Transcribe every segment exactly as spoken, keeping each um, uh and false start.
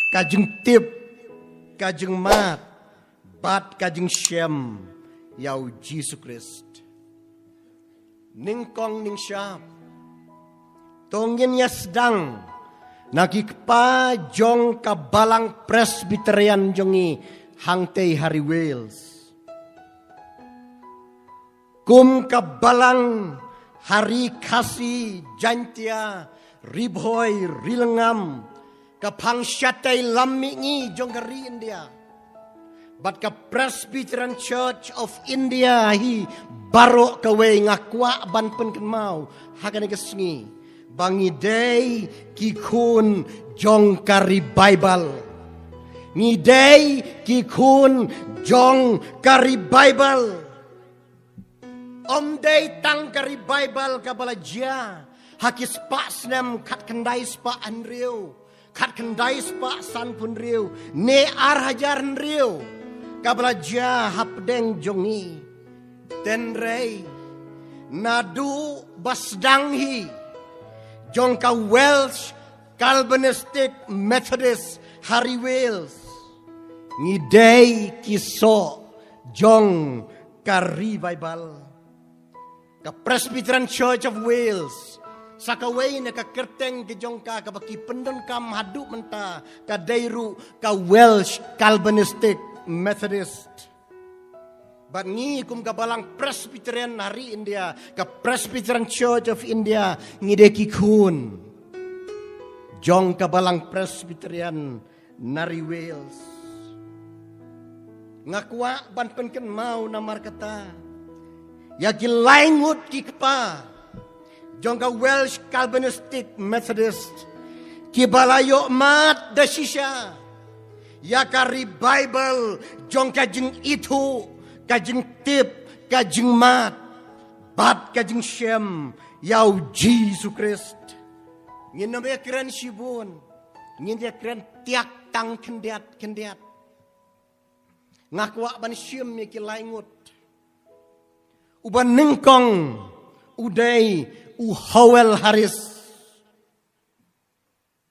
ka jingtip, ka jingmad, bad ka jingshem ïa u Jisu Khrist. Nyngkong nyngshap, to ngin ïa sdang na ki kpa jong ka Balang Presbyterian jong ngi hangtei ha ri Wales. Kum ka Balang ha ri Khasi, Jaintia, ri Bhoi, ri Lyngngam, ka phang shatei lam mihngi jong ka ri India. Bad ka Presbyterian Church of India hi baroh kawei, nga kwah ban pynkynmaw ha kane ka sngi ba ngi dei ki khun jong ka revival. Ngi dei ki khun jong ka revival. Ym dei tang ka revival kaba la jia ha ki spah snem khatkhyndai spah hynriew, khatkhyndai spah sanphew hynriew, ne ar hajar hynriew, kaba la jia hapdeng jong ngi. Hynrei naduh ba sdang hi jong ka Welsh Calvinistic Methodist ha ri Wales, ngi dei ki soh jong ka revival. Ka Presbyterian Church of Wales, sa kawei na ka kyrteng ka jong ka kaba ki pyndonkam haduh mynta, ka dei ruh ka Welsh Calvinistic Methodist. Bad ngi kum ka Balang Presbyterian ha ri India, ka Presbyterian Church of India, ngi dei ki khun jong ka Balang Presbyterian na ri Wales. Nga kwah ban pynkynmaw namar kata ïa ki laingut ki kpa jong ka Welsh Calvinistic Methodist kiba la ïoh mad da shisha ïa ka revival jong ka jingithuh, ka jingtip, ka jingmad bad ka jingshem ïa u Jisu Khrist. Ngin ym ïa kren shibun, ngin ïa kren tiak tang khyndiat khyndiat. Nga kwah ban shim ïa ki laingut. Uba nyngkong u dei u Howell Harris.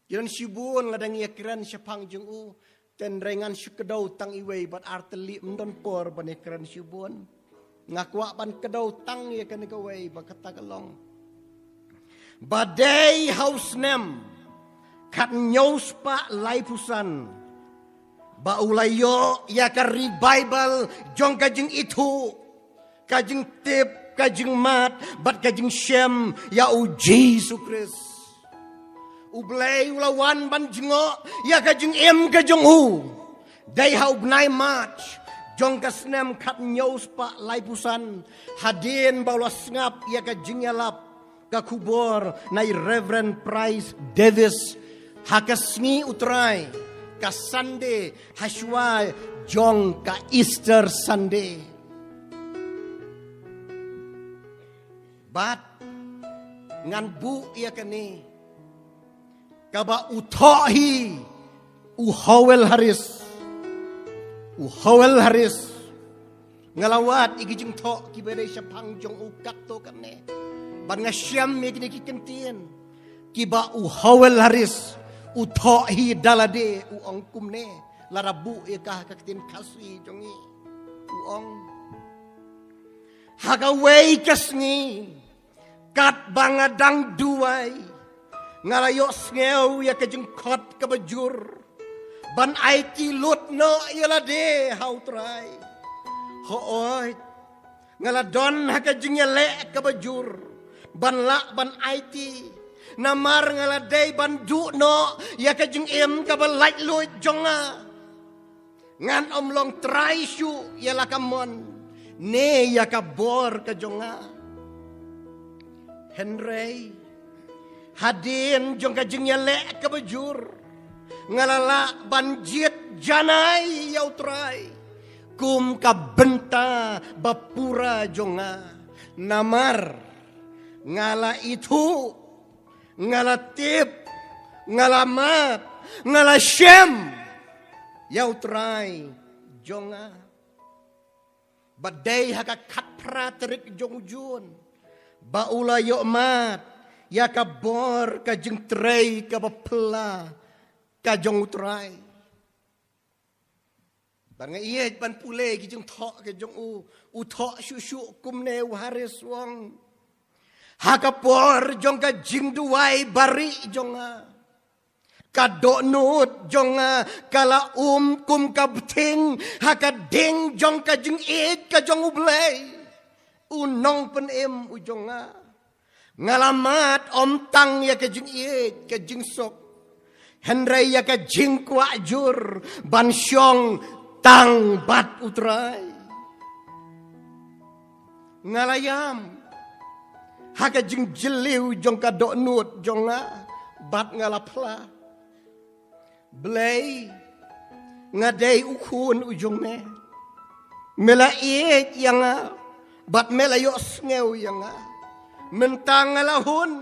Ki don shibun lada ngi ïa kren shaphang jong u, hynrei ngan shu kdew tang iwei bad ar tylli, ym don por ban ïa kren shibun. Nga kwah ban kdew tang ïa kane kawei ba kata ka long ba dei ha u snem khathynñiew spah laiphew san ba u la ïoh ïa ka revival jong ka jingithuh, ka jingtip, ka jingmad bad ka jingshem ïa u Jisu Khrist. U Blei u la wan ban jngoh ïa ka jingim ka jong u. Dei ha u bnai March jong ka snem khathynñiew spah laiphew san, hadien ba u la sngap ïa ka jingïalap ka khubor na i Reverend Price Davis, ha ka sngi U Trai, ka Sunday hashuwa jong ka Easter Sunday. Bad ngan buh ïa kane kaba u thoh hi u Howell Harris. U Howell Harris. Nga la wad ïa ki jingthoh kiba dei shaphang jong u katto katne. Bad nga shem ïa kine ki kyntien kiba u Howell Harris u thoh hi da lade, u ong kumne, lada buh ïa ka ha ka ktien Khasi jong ngi. U ong, ha kawei ka sngi, katba nga dang duwai, nga la ïohsngew ïa ka jingkhot kaba jur ban aiti lut noh ïa lade ha U Trai. Hooid, nga la don ha ka jingïaleh kaba jur ban lah ban aiti, namar nga la dei ban duh noh ïa ka jingim kaba laitluid jong nga. Ngan ym long trai shuh ïa la ka mon ne ïa ka bor ka jong nga. Hynrei hadien jong ka jingïaleh kaba jur, nga la lah ban jied janai ïa U Trai kum ka bynta ba pura jong nga. Namar nga la ithuh, nga la tip, nga la mad, nga la shem ïa U Trai jong nga. Ba dei ha ka khatphra tarik jong u Jun ba u la ïoh mad ïa ka bor ka jingtrei kaba phylla ka jong U Trai. Bad nga ïeit ban pule ki jingthoh ki jong u, u thoh shuh shuh kumne u Haris u ong: Ha ka por jong ka jingduwai bari jong nga, ka dohnud jong nga ka la um kum ka bthing ha ka ding jong ka jingïeit ka jong U Blei, U Nongpynim u jong nga. Nga la mad ym tang ïa ka jingïeit ka jingsuk, hynrei ïa ka jingkwah jur ban shong tang bad U Trai. Nga la ïam ha ka jingjylliew jong ka dohnud jong nga, bad nga la phla: Blei, nga dei u khun u jong me. Me la ïeit ïa nga bad me la ïohsngew ïa nga. Mynta nga la hun,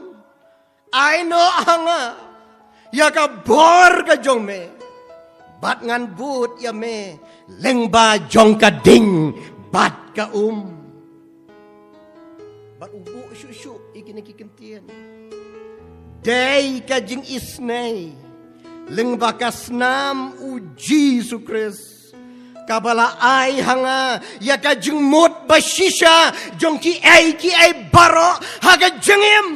ai noh ha nga ïa ka bor ka jong me, bad ngan bud ïa me lyngba jong ka ding bad ka um. Bad u buh shuh shuh ïa kine ki kyntien. Dei ka jingisynei lyngba ka snam U Jisu Khrist, kaba la ai ha nga ïa ka jingmut ba shisha jong kiei kiei baroh ha ka jingim.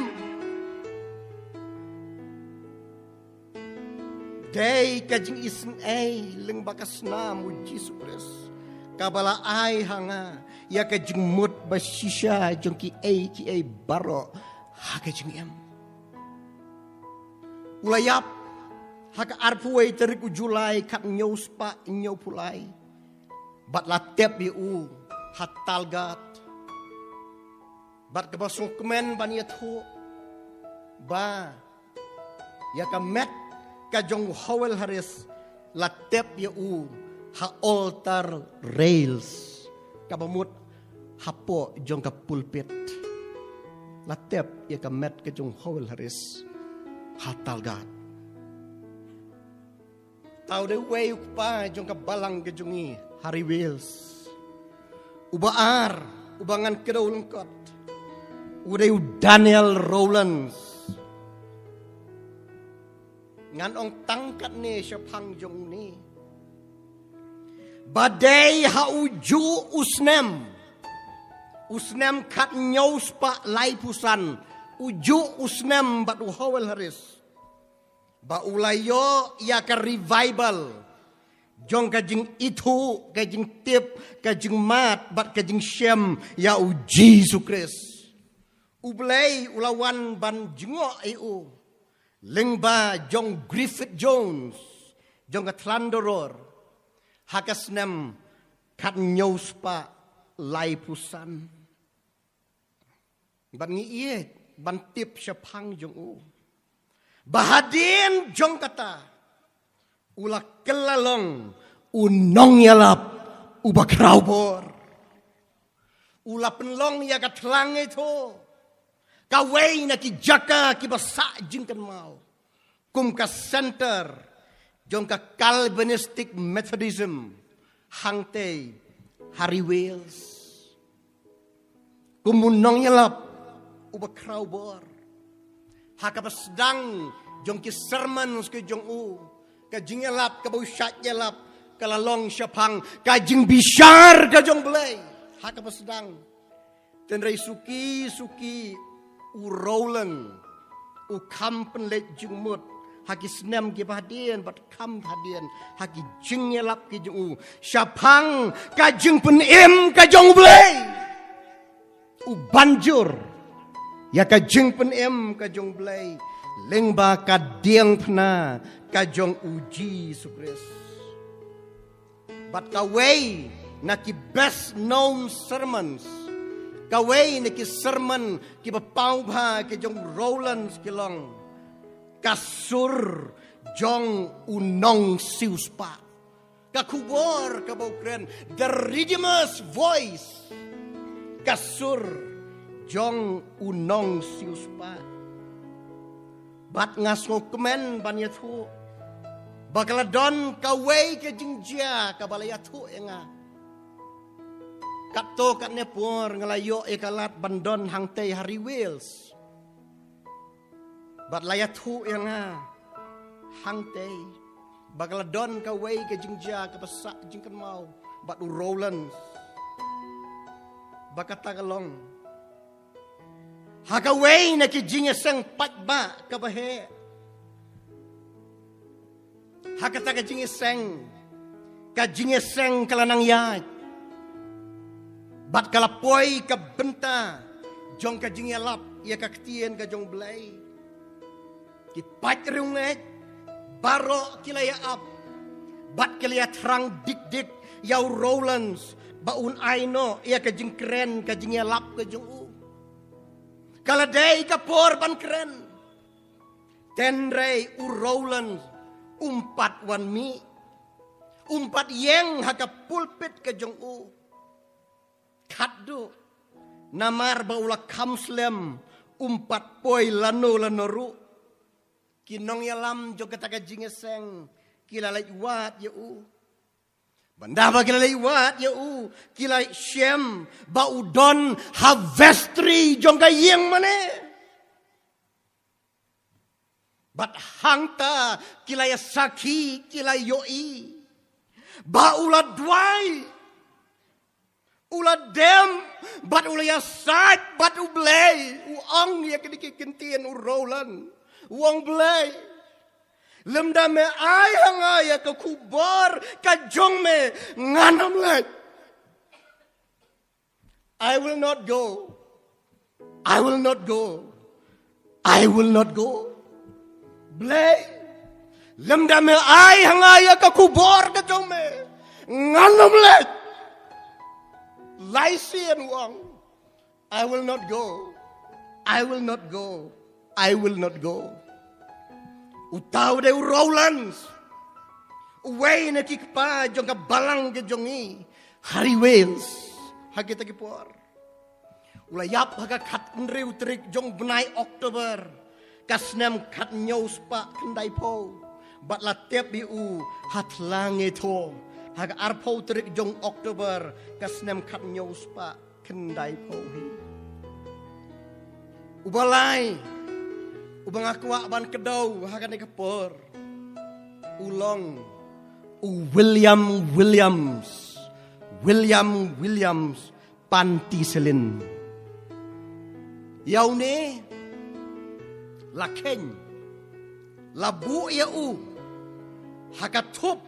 Dei ka jingisynei lyngba ka snam U Jisu Khrist, kaba la ai ha nga ïa ka jingmut ba shisha jong kiei kiei baroh ha ka jingim. U la ïap ha ka arphew wei tarik u July, khathynñiew spah hynñiewphew lai, bad la tep ïa u ha Talghat. Bad kaba sngewkmen ban ïathuh ba ïa ka met ka jong u Howell Harris la tep ïa u ha altar rails, kaba mut hapoh jong ka pulpit. La tep ïa ka met ka jong u Howell Harris ha Talghat. Te u dei uwei u kpa jong ka balang ka jong ngi Harry Wales. Uba ar, uba ngan kdew lyngkot, u dei u Daniel Rowlands. Ngan ong tang katne shaphang jong une, ba dei ha ujuh u snem, u snem khathynñiew spah laiphew san, ujuh u snem bad u Howell Harris, ba u la ïoh ïa ka revival jong ka jingithuh, ka jingtip, ka jingmad bad ka jingshem ïa U Jisu Khrist. U Blei u la wan ban jngoh ïa u lyngba jong Griffith Jones jong ka Llandudor ha ka snem khathynñiew spah laiphew san. Bad ngi ïeit ban tip shaphang jong u ba hadien jong kata u la kylla long u nongïalap uba khraw bor. U la pynlong ïa ka thlang ïathuh kawei na ki jaka kiba sah jingkynmaw kum ka center jong ka Calvinistic Methodism hangtei ha ri Wales. Kum u nongïalap uba khraw bor, ha kaba sdang jong ki sermons ki jong u, ka jingïalap kaba u shait ïalap ka la long shaphang ka jingbishar ka jong Blei. Ha kaba sdang, tynrai suki suki u Rowlands u kham pynleit jingmut ha ki snem kiba hadien bad kham hadien ha ki jingïalap ki jong u shaphang ka jingpynim ka jong Blei. U ban jur ïa ka jingpynim ka jong Blei lyngba ka diengphna ka jong U Jisu Khrist. Bad kawei na ki best known sermons, kawei na ki sermon kiba paw bha ki jong u Rowlands ki long: Ka Sur jong u Nongsiewspah. Ka khubor kaba u kren, The Redeemer's Voice. Ka Sur jong u Nongsiewspah. Bad nga sngewkmen ban ïathuh ba ka la don kawei ka jingjia kaba la ïathuh ïa nga. Katto katne por nga la ïoh ïa ka lad ban don hangtei ha ri Wales. Bad la ïathuh ïa nga hangtei. ba ka la don kawei ka jingjia kaba sah jingkynmaw bad u Rowlands, ba kata ka long ha kawei na ki jingïaseng paidbah kaba heh. Ha kata ka jingïaseng, ka jingïaseng ka la nang ïaid, bad ka la poi ka bynta jong ka jingïalap ïa ka ktien ka jong U Blei. Ki paid riewngeit baroh ki la ïa ap bad ki la ïa thrang dik dik ïa u Rowlands ba un ai noh ïa ka jingkren, ka jingïalap ka jong u. Ka la dei ka por ban kren. Hynrei u Rowlands um pat wan mih, um pat ïeng ha ka pulpit ka jong u. Khatduh, namar ba u la kham slem, um pat poi lano lano ruh. Ki nongïalam jong kata ka jingïaseng ki la leit wad ïa u. Bad haba ki la leit wad ïa u, ki la shem ba u don ha vestry jong ka ïing mane. Bad hangta ki la ïa sakhi, ki la ïohi ba u la duwai, u la dem, bad u la ïasaid bad U Blei. U ong ïa kine ki ktien u Rowlands, u ong: Blei, lymda me ai ha nga ïa ka khubor ka jong me, ngan ym leit. I will not go. I will not go. I will not go. Blei, lymda me ai ha nga ïa ka khubor ka jong me, ngan ym leit. Lai sien u ong: I will not go. I will not go. I will not go. Uta u dei u Rowlands, uwei na ki kpa jong ka balang ka jong ngi ha ri Wales ha kita ki por. U la ïap ha ka khathynriew tarik jong u bnai October ka snem khathynñiew spah khyndaiphew, bad la tep ïa u ha Thlangitho ha ka arphew tarik jong October ka snem khathynñiew spah khyndaiphew hi. Uba lai, uba nga kwah ban kdew ha kane ka por, u long u William Williams, William Williams Pantycelyn. Ïa une la kheiñ, la buh ïa u ha ka thup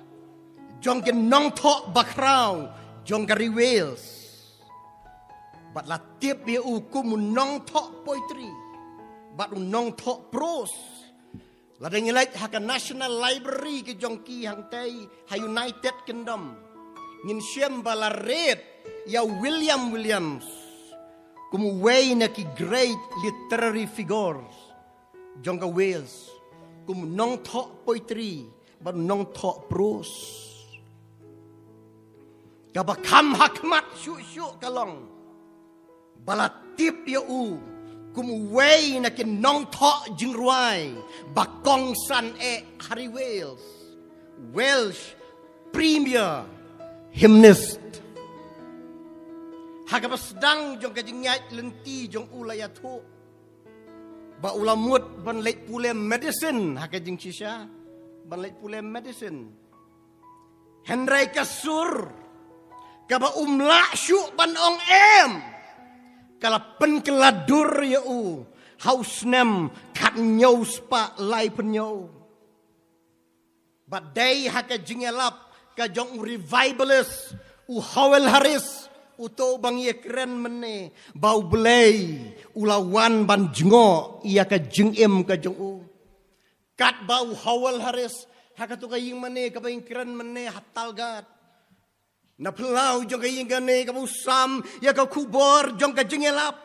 jong ki nongthoh bakhraw jong ka ri Wales. Bad la tip ïa u kum u nongthoh poetry bad u nongthoh prose. Lada ngi leit ha ka National Library ka jong ki hangtei ha United Kingdom, ngin shem ba la rit ïa u William Williams kum uwei na ki great literary figures jong ka Wales, kum u nongthoh poetry bad u nongthoh prose. Kaba kham ha khmat shuh shuh ka long ba la tip ïa u kum uwei na ki nongthoh jingrwai ba kongsan eh ha ri Wales, Welsh premier hymnist. Ha kaba sdang jong ka jingïaid lynti jong u la ïathuh ba u la mut ban leit pule medicine ha ka jingshisha, ban leit pule medicine. Hynrei ka sur kaba um lah shuh ban ong em, ka la pynkylla dur ïa u ha u snem khathynñiew spah laiphew hynñiew. Bad dei ha ka jingïalap ka jong u revivalist u Howell Harris, uto ba ngi ïakren mynne, ba U Blei u la wan ban jngoh ïa ka jingim ka jong u. Katba u Howell Harris ha kato ka ïing mane kaba ngi kren mynne ha Talgad, na phyllaw jong ka ïing kane kaba u sam ïa ka khubor jong ka jingïalap,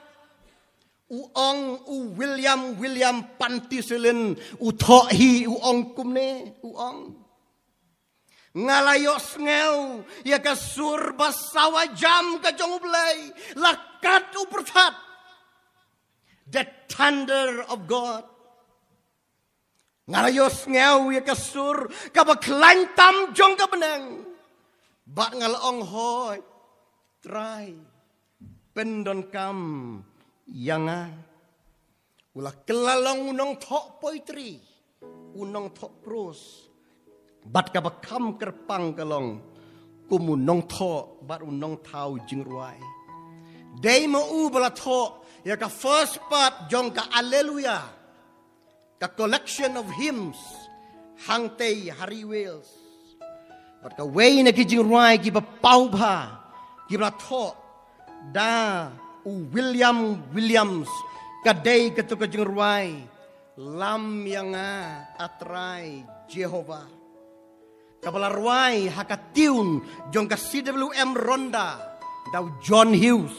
u ong u William William Pantycelyn, u thoh hi, u ong kumne, u ong: Nga la ïohsngew ïa ka sur ba sawa jam ka jong U Blei, la kat u pyrthat, the thunder of God. Nga la ïohsngew ïa ka sur kaba khlaiñ tam jong ka bneng, bad nga la ong: Hooid Trai, pyndonkam ïa nga. U la kylla long u nongthoh poetry, u nongthoh prose, Bad kaba kham kyrpang ka long kum u nongthoh bad u nongthaw jingrwai. Dei ma u ba la thoh ïa ka first part jong ka Alleluia, ka collection of hymns, hangtei ha ri Wales. Bad kawei na ki jingrwai kiba paw bha, kiba la thoh da u William Williams, ka dei kato ka jingrwai Lam ïa nga, A Trai Jehobah, kaba la rwai ha ka tune jong ka C W M Ronda da u John Hughes.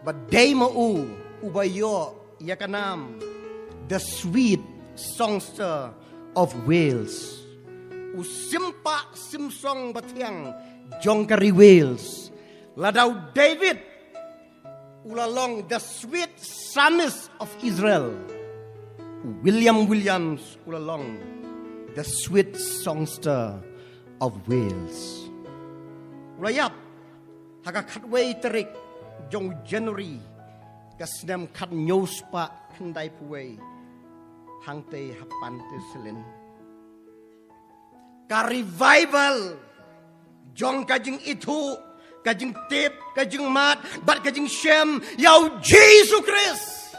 Bad dei ma u uba ïoh ïa ka nam The Sweet Songster of Wales, u simpah simsong bathiang jong ka ri Wales. Lada u David u la long the sweet psalmist of Israel, u William Williams u la long the sweet songster of Wales. U la ïap ha ka khatwei tarik jong u January ka snem khathynñiew spah khyndaiphew wei, hangtei ha Pantycelyn. Ka revival jong ka jingithuh, ka jingtip, ka jingmad bad ka jingshem ïa u Jisu Khrist.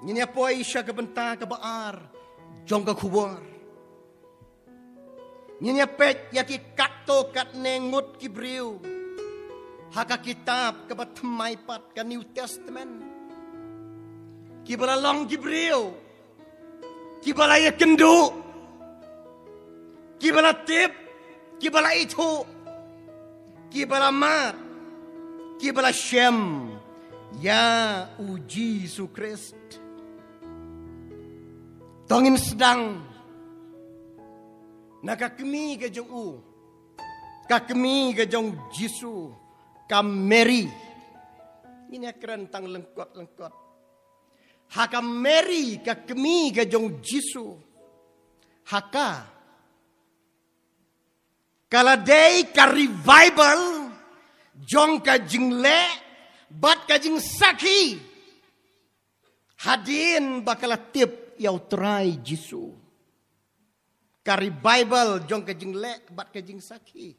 Ngin ïa poi sha ka bynta kaba ar jong ka khubor. Ngin ïa peit ïa ki katto katne ngut ki briew ha ka kitab kaba thymmai pat, ka New Testament, kiba la long ki briew kiba la ïakynduh, kiba la tip, kiba la ithuh, kiba la mad, kiba la shem ïa u Jisu Khrist. To ngin sdang na ka kmie ka jong u, ka kmie ka jong u Jisu, ka Mary. Ngin ïa kren tang lyngkot lyngkot. Ha ka Mary, ka kmie ka jong u Jisu, ha ka ka la dei ka revival jong ka jingleh bad ka jingsakhi hadien ba ka la tip ïa u Trai Jisu. Ka revival jong ka jingleh bad ka jingsakhi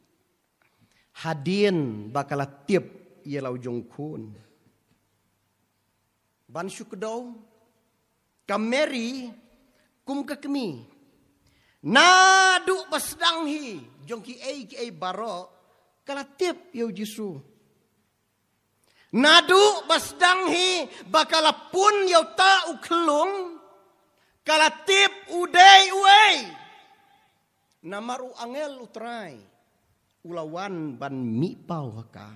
hadien ba ka la tip ïa la u jong u khun. Ban shu kdew, ka Mary kum ka kmie, naduh ba sdang hi jong kiei kiei baroh, ka la tip ïa u Jisu. Naduh ba sdang hi ba ka la pun ïa uta u khyllung, ka la tip u dei uei. Namar u angel u Trai u la wan ban mih paw ha ka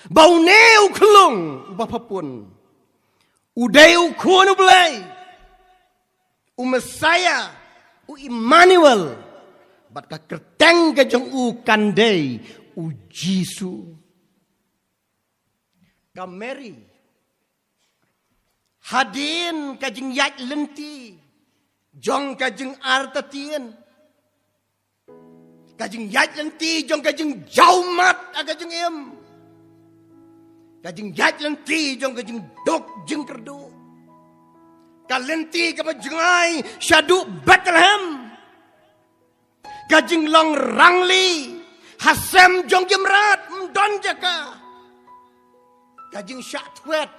ba une u khyllung uba pha pun u dei u Khun u Blei, u Messiah, u Emmanuel, bad ka kyrteng ka jong u kan dei u Jisu. Ka Mary, hadien ka jingïaid lynti jong ka jingartatien, ka jingïaid lynti jong ka jingjawmat ha ka jingim, ka jingïaid lynti jong ka jingduk jingkyrduh, ka lynti kaba jngai shaduh Bethlehem, ka jinglong rangli ha sem jong ki mrad, ym don jaka, ka jingshah thwet,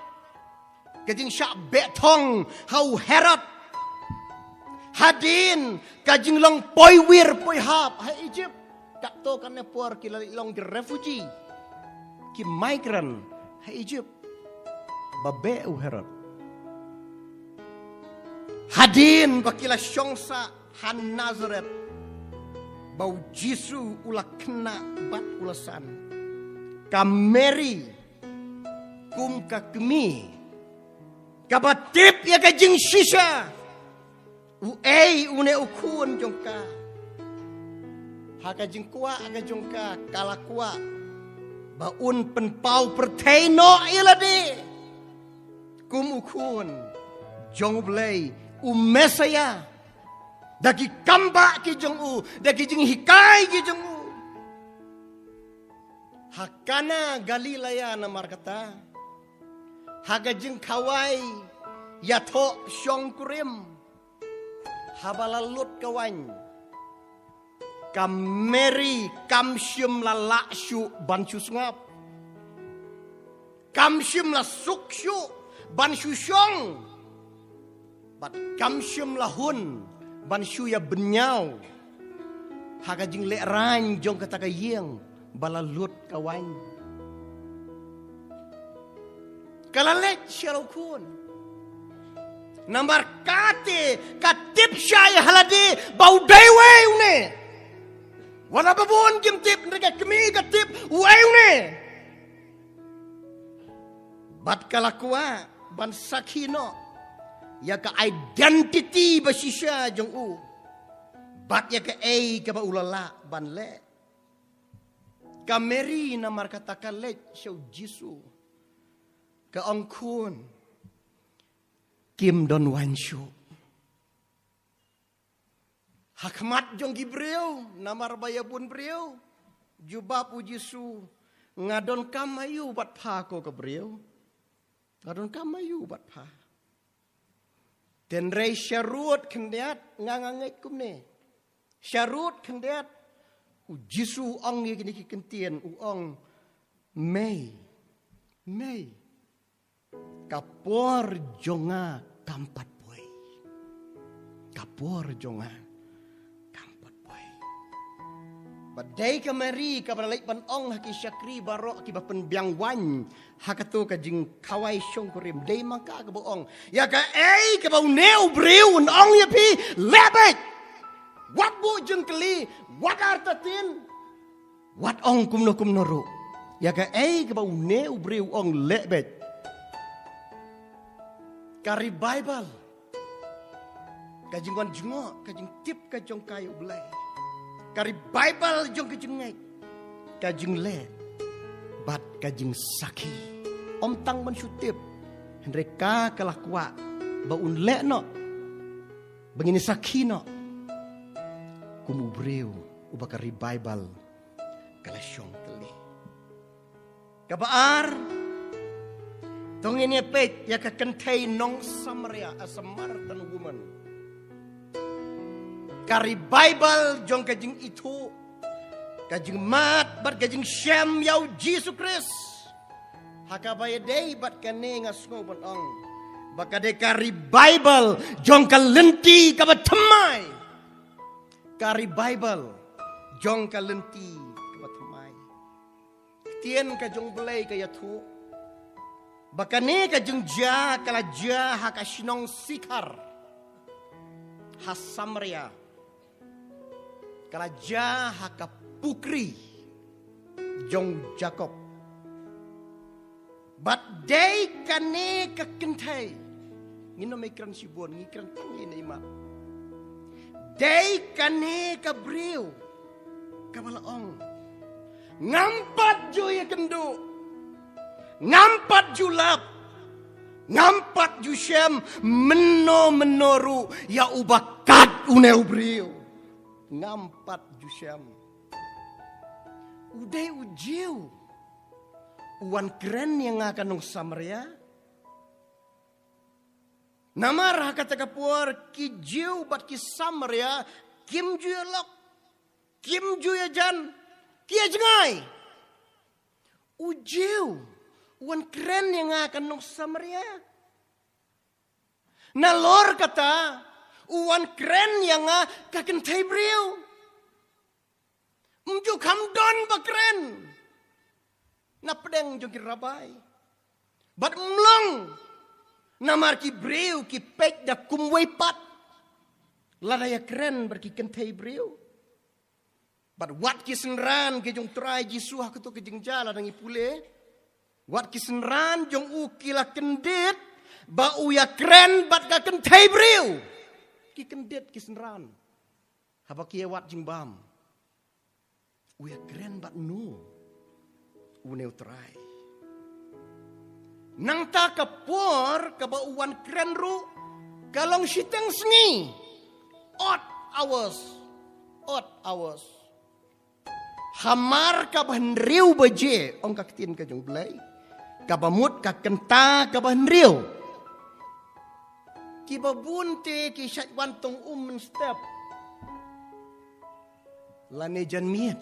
ka jingshah beh thong ha u Herod, hadien ka jinglong poiwir poihap ha Egypt. Katto katne por ki la long ki refugee, ki migrant ha Egypt, ba beh u Herod. Hadien ba ki la shong sah ha Nazareth, ba u Jisu u la khynnah bad u la san, ka Mary kum ka kmie kaba tip ïa ka jingshisha, uei une u khun jong ka. Ha ka jingkwah ka jong ka, ka la kwah ba un pynpaw pyrthei noh ïa lade kum u Khun jong u Blei, u Messiah, da ki kambah ki jong u, da ki jinghikai ki jong u. Ha Kana Galilea, namar kata, ha ka jingkhawai Ïathoh shongkurim. Haba la lut ka waiñ, ka Mary kam shym la lah shuh ban shu sngap. Kam shym la suk shuh ban shu shong. Bad kam shym la hun ban shu ïa bynñiaw ha ka jinglehrain jong kata ka ïing ba la lut ka waiñ. Ka la leit sha la u khun. Namar kata ka tip shai ha lade ba u dei uwei une. Wat la ba bun kim tip, hynrei ka kmie ka tip uwei une. Bad ka la kwah ban sakhi noh ïa ka identity ba shisha jong u, bad ïa kaei kaba u la lah ban leh. Ka Mary namar kata ka leit sha u Jisu, ka ong, Khun, kim don waiñ shuh. Ha khmat jong ki briew, namar ba ïa bun briew, jubab u Jisu, Nga donkam aïu bad pha, ko ka briew? Nga donkam aïu bad pha? Hynrei sharud khyndiat nga, nga ngeit kumne. Sharud khyndiat u Jisu u ong ïa kine ki kyntien, u ong, Mei, Mei. Ka por jong nga kam pat poi. Ka por jong nga kam pat poi. Ba dei ka Mary kaba la leit ban ong ha ki shakri baroh kiba pynbiang waiñ ha kato ka jingkhawai shongkurim, dei ma ka kaba ong, ïa kaei kaba une u briew un ong ïa phi, leh beit. Wat buh jingkylli, wat artatien. Wat ong kumno kumno ruh, ïa kaei kaba une u briew u ong, leh beit. Ka revival, ka jingwan jngoh, ka jingtip ka jong ka ïa u Blei. Ka revival jong ka jingngeit, ka jingleh, bad ka jingsakhi. Ym tang ban shu tip, hynrei ka, ka la kwah ba un leh noh, ba ngin ïa sakhi noh kum u briew uba ka revival ka la shong tylli. Kaba ar, to ngin ïa peit ïa ka kynthei nong Samaria, a Samaritan woman. Ka revival jong ka jingithuh, ka jingmad bad ka jingshem ïa u Jisu Khrist. Ha kaba ïadei bad kane nga sngew ban ong ba ka dei ka revival jong ka lynti kaba thymmai. Ka revival jong ka lynti kaba thymmai. Ktien ka jong u Blei ka ïathuh ba kane ka jingjia ka la jia ha ka shnong Sikhar, ha Samaria. Ka la jia ha ka pukri jong Jakob. Bad dei kane ka kynthei, ngin ym kren shibun, ngi kren tang ïa i mat. Dei kane ka briew kaba la ong, ngam pat ju ïakynduh, ngam pat ju lap, ngam pat ju shem mynno mynno ruh ïa uba kat une u briew. Ngam pat ju shem. U dei u Jiw, u wan kren ïa nga ka nong Samaria. Namar ha kata ka por ki Jiw bad ki Samaria kim ju ïalok, kim ju ïajan, ki ïajngai. U Jiw u wan kren ïa nga ka nong Samaria. Nalor kata, u wan kren ïa nga ka kynthei briew. Ym ju kham don ba kren na pdeng jong ki rabbai. Bad ym long namar ki briew ki peit da kumwei pat lada ïakren bad ki kynthei briew. Bad wat ki synran ki jong u Trai Jisu ha kato ka jingjia lada ngi pule, wat ki synran jong u ki la kyndit ba u ïakren bad ka kynthei briew. Ki kyndit ki synran. Haba ki ïa wad jingbam, u ïakren bad no? Une u Trai. Nangta ka por kaba u wan kren ruh ka long shiteng sngi. Odd hours. Odd hours. Hamar kaba hynriew baje, ong ka ktien ka jong u Blei. Kaba mut ka kynta kaba hynriew. Kiba bun te ki shait wan tong um mynstep lane janmiet,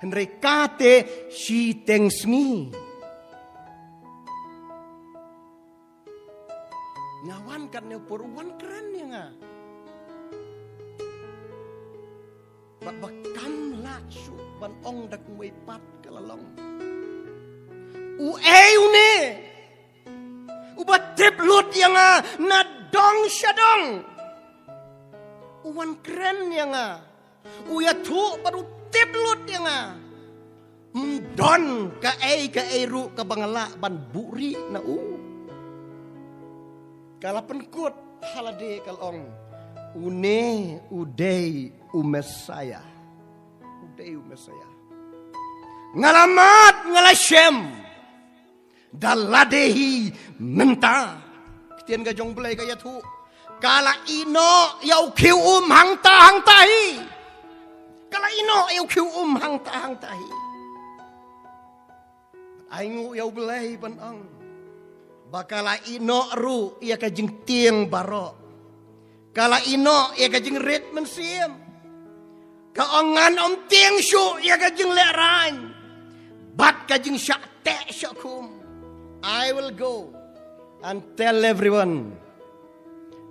hynrei ka te shiteng sngi. Nga wan katne por, u wan kren ïa nga. Bad ba kam lah shuh ban ong da kumwei pat ka la long. U ei une uba tip lut ïa nga na dong sha dong. U wan kren ïa nga, u ïathuh bad u tip lut ïa nga. Ym don kaei kaei ruh kaba nga lah ban buhrieh na u. Ka la pynkut ha lade ka la ong, une u dei u Messaïah. U dei u Messaïah. Nga la mad, nga la shem da lade hi mynta. Ktien ka jong U Blei ka ïathuh, ka la ïehnoh ïa u khiew um hangta hangta hi. Ka la ïehnoh ïa u khiew um hangta hangta hi. Ai nguh ïa U Blei ban ong ba ka la ïehnoh ruh ïa ka jingtieng baroh. Ka la ïehnoh ïa ka jingrit mynsiem. Ka ong, ngan ym tieng shuh ïa ka jinglehrain bad ka jingshah teh shah khum. I will go and tell everyone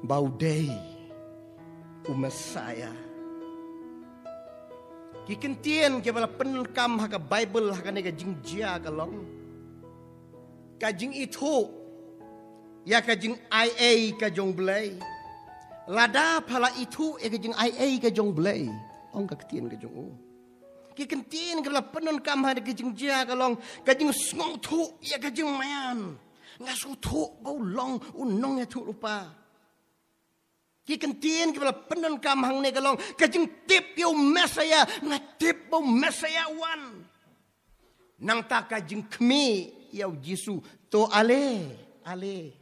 ba u dei u Messiah. Ki kyntien kiba la pyndonkam ha ka Baibl ha kane ka jingjia ka long ka jingithuh ïa ka jingaiei ka jong U Blei. Lada pha la ithuh ïa ka jingaiei ka jong U Blei, ong ka ktien ka jong u. Ki kyntien kiba la pyndonkam ha kane ka jingjia ka long ka jingsngewthuh ïa ka jingmaïan. Nga sngewthuh ba u long u nongïathuhlypa. Ki kyntien kiba la pyndonkam hangne ka long ka jingtip ïa u Messaïah. Nga tip ba u Messaïah u wan. Nangta ka jingkhmih ïa u Jisu. To ale, ale.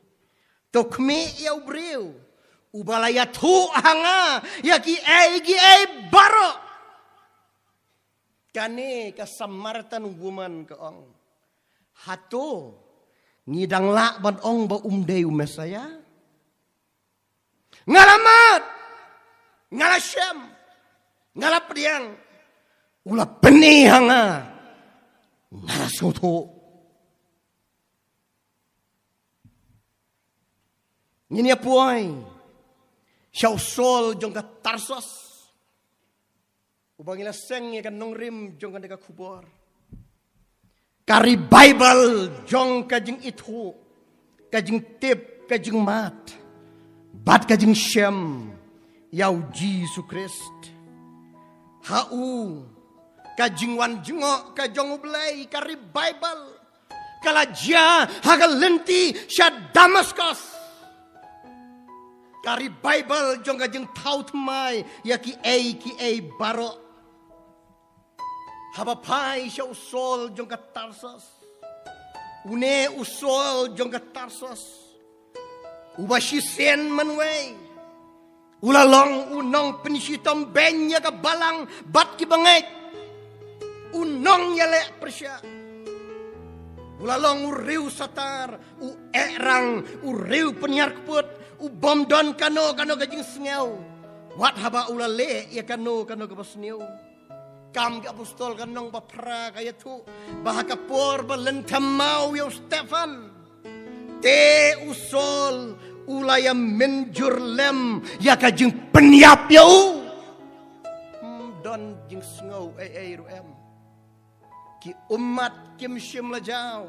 To khmih ïa u briew uba la ïathuh ha nga ïa kiei kiei baroh. Kane ka Samaritan woman ka ong, hato ngi dang lah ban ong ba um dei u Messaïah? Nga la mad, nga la shem, nga la pdiang. U la pyni ha nga, nga la sngewthuh. Ngin ïa poi sha u Saul jong ka Tarsus, uba ngi la seng ïa ka nongrim jong kane ka khubor. Ka revival jong ka jingithuh, ka jingtip, ka jingmad bad ka jingshem ïa u Jisu Khrist. Ha u ka jingwan jngoh ka jong U Blei, ka revival ka la jia ha ka lynti sha Damascus. Ka revival jong ka jingthaw thymmai ïa kiei kiei baroh. Haba phai sha u Saul jong ka Tarsus. Une u Saul jong ka Tarsus, uba shisien mynwei u la long u nongpynshitom beiñ ïa ka balang bad ki bangeit, u nongïaleh pyrshah. U la long u riew satar, u ehrang, u riew pynïar kput, u bym don kano kano ka jingsngew wat haba u la leh ïa kano kano kaba sniew. Kam ki Apostol ka lynnong ba phra ka ïathuh ba ha ka por ba lynthem maw ïa u Stephan, te u Saul u la ïa mynjur lem ïa ka jingpynïap ïa u. Ym don jingsngew ei ei ruh em. Ki ummat kim shym la jaw.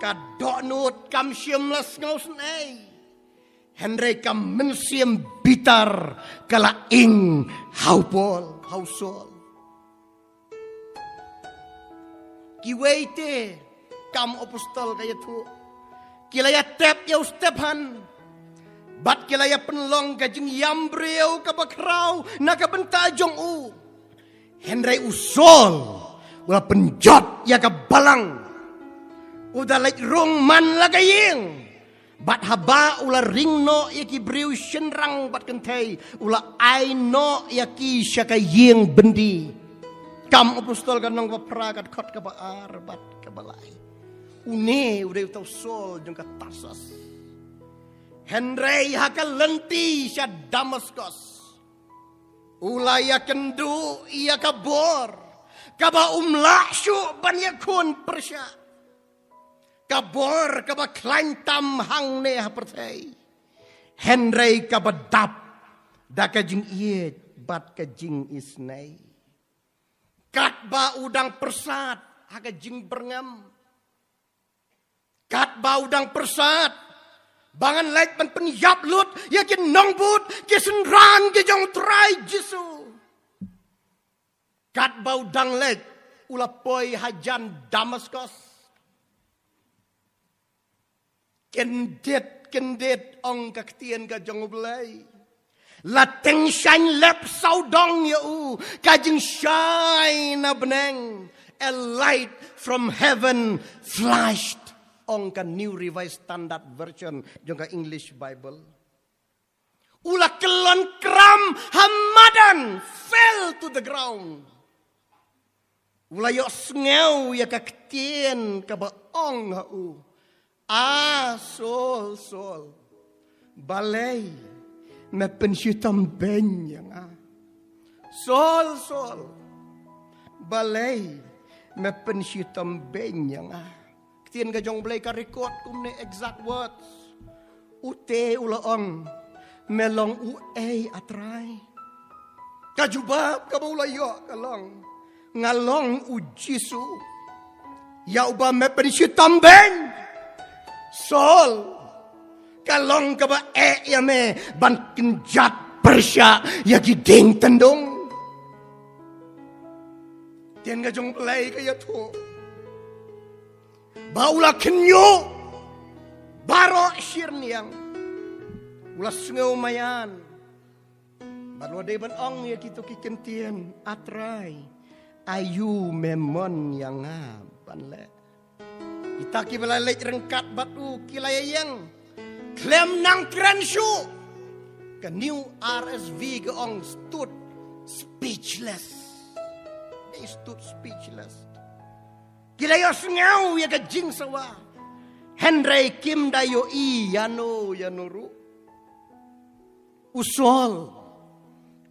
Ka dohnud kam shym la sngewsynei. Hynrei ka mynsiem bitar ka la ing ha u Paul, ha u Saul. Kiwei te, kam apostol ka ïathuh, ki la ïatep ïa u Stephan bad ki la ïa pynlong ka jingïam briew kaba khraw na ka bynta jong u. Hynrei u Saul u la pynjot ïa ka balang. U da leit rung man la ka ïing. Bad haba u la ring noh ïa ki briew shynrang bad kynthei, u la ai noh ïa ki sha ka ïing byndi. Kam Apostol ka lynnong ba phra, ka dkhot kaba ar bad kaba lai. Une u dei uta u Saul jong ka Tarsus. Hynrei ha ka lynti sha Damaskos, u la ïakynduh ïa ka bor kaba um lah shuh ban ïakhun pyrshah. Ka bor kaba khlaiñ tam hangne ha pyrthei, hynrei kaba dap da ka jingïeit bad ka jingisnei. Katba u dang pyrsad ha ka jingbyrngem, katba u dang pyrsad ba ngan leit ban pynïap lut ïa ki nongbud, ki synran ki jong u Trai Jisu. Katba u dang leit, u la poi hajan Damaskos. Kyndit kyndit, ong ka ktien ka jong U Blei, la tyngshaiñ lep sawdong ïa u ka jingshai na bneng. A light from heaven flashed, ong ka New Revised Standard Version jong ka English Bible. U la kyllon kram ha madan, fell to the ground. U la ïohsngew ïa ka ktien kaba ong ha u, "A Saul, Saul, balei me pynshitom beiñ ïa nga? Saul, Saul, balei me pynshitom beiñ ïa nga?" Ktien ka jong U Blei ka record kumne exact words. Ute u la ong, "Me long uei, A Trai?" Ka jubab kaba u la ïoh ka long, "Nga long U Jisu. Ïa uba me pynshitom beiñ. Saul, ka long kaba eh ïa me ban kynjat pyrshah ïa ki dieng tyndong." Ktien ka jong U Blei ka ïathuh ba u la khynñiuh baroh shyrniang. U la sngew maïan bad u la dei ban ong ïa kito ki kyntien, "A Trai, aïu me mon ïa nga ban leh?" Kita kiba la leit ryngkat bad u ki la ïeng khlem nang kren shuh. Ka New R S V ka ong, stood speechless. They stood speechless. Ki la ïohsngew ïa ka jingsawa, hynrei kim da ïohi ïano ïano ruh. U Saul,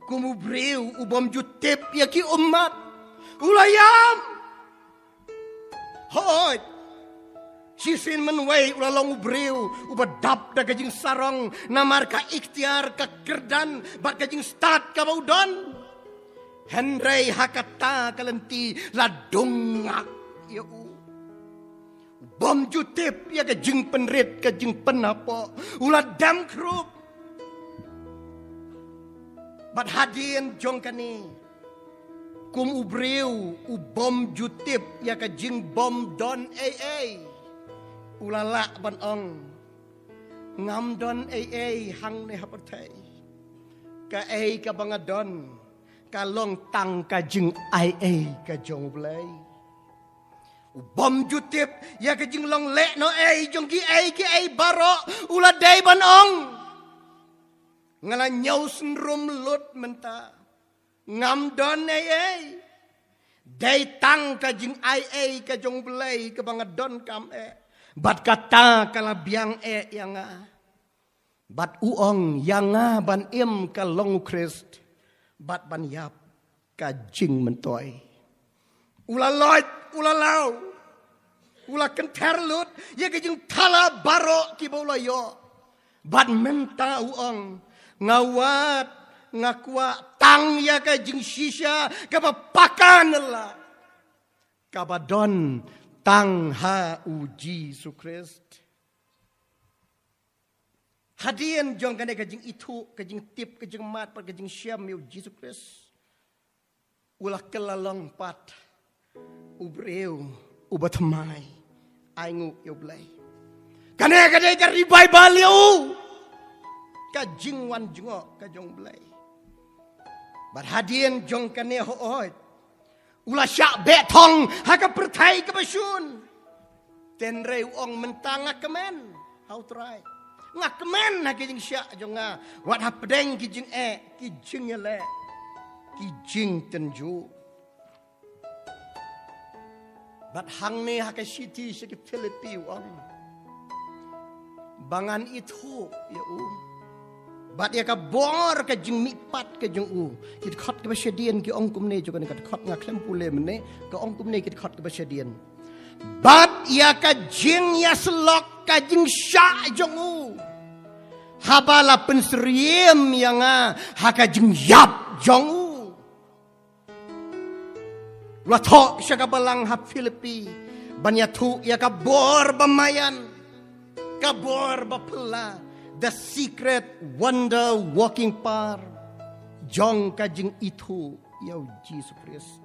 kum u briew u bym ju tip ïa ki ummat, u la ïam. Hooid, shisien mynwei u la long u briew uba dap da ka jingsarong namar ka iktiar, ka kyrdan bad ka jingstad kaba u don. Hynrei ha kata ka lynti la dung ngak ïa u. U bym ju tip ïa ka jingpynrit, ka jingpynhapoh, u la dem khrup. Bad hadien jong kane, kum u briew u bym ju tip ïa ka jingbym don ei ei, u la lah ban ong, "Ngam don ei ei hangne ha pyrthei. Kaei kaba nga don ka long tang ka jingaiei ka jong U Blei." U bym ju tip ïa ka jinglong lehnohei jong kiei kiei baroh, u la dei ban ong, "Nga la ñiew synrum lut mynta. Ngam don ei ei. Dei tang ka jingaiei ka jong U Blei kaba nga donkam eh. Bad kata ka la biang eh ïa nga." Bad u ong, "Ïa nga ban im ka long U Khrist, bad ban ïap ka jingmyntoi." U la loit, u la law, u la kynther lut ïa ka jingthala baroh kiba u la ïoh. Bad mynta u ong, "Nga wad, nga kwah tang ïa ka jingshisha kaba paka na la, kaba don tang ha U Jisu Khrist." Hadien jong kane ka jingithuh, ka jingtip, ka jingmad bad ka jingshem ïa U Jisu Khrist, u la kylla long pat u briew uba thymmai, ainguh ïa U Blei. Kane ka dei ka revival ïa u, ka jingwan jngoh ka jong U Blei. Bad hadien jong kane, hooid, u la shah beh thong ha ka pyrthei kaba shun. Hynrei u ong, "Mynta nga kmen ha U Trai. Nga kmen ha ki jingshah jong nga, wat hapdeng ki jingeh, ki jingïaleh, ki jingtynjuh." Bad hangne ha ka shithi sha ki Philippi u ong, ba ngan ithuh ïa u, bad ïa ka bor ka jingmihpat ka jong u. Ki dkhot kaba shadien ki ong kumne, jong kane ka dkhot nga khlem pule mynne, ka ong kumne ki dkhot kaba shadien: Bad ïa ka jingïasyllok ka jingshah jong u, haba la pynsyriem ïa nga ha ka jingïap jong u. La thoh sha ka balang ha Philippi ban ïathuh ïa ka bor ba maïan, ka bor ba phylla, the secret wonder working power jong ka jingithuh ïa u Jisu Khrist.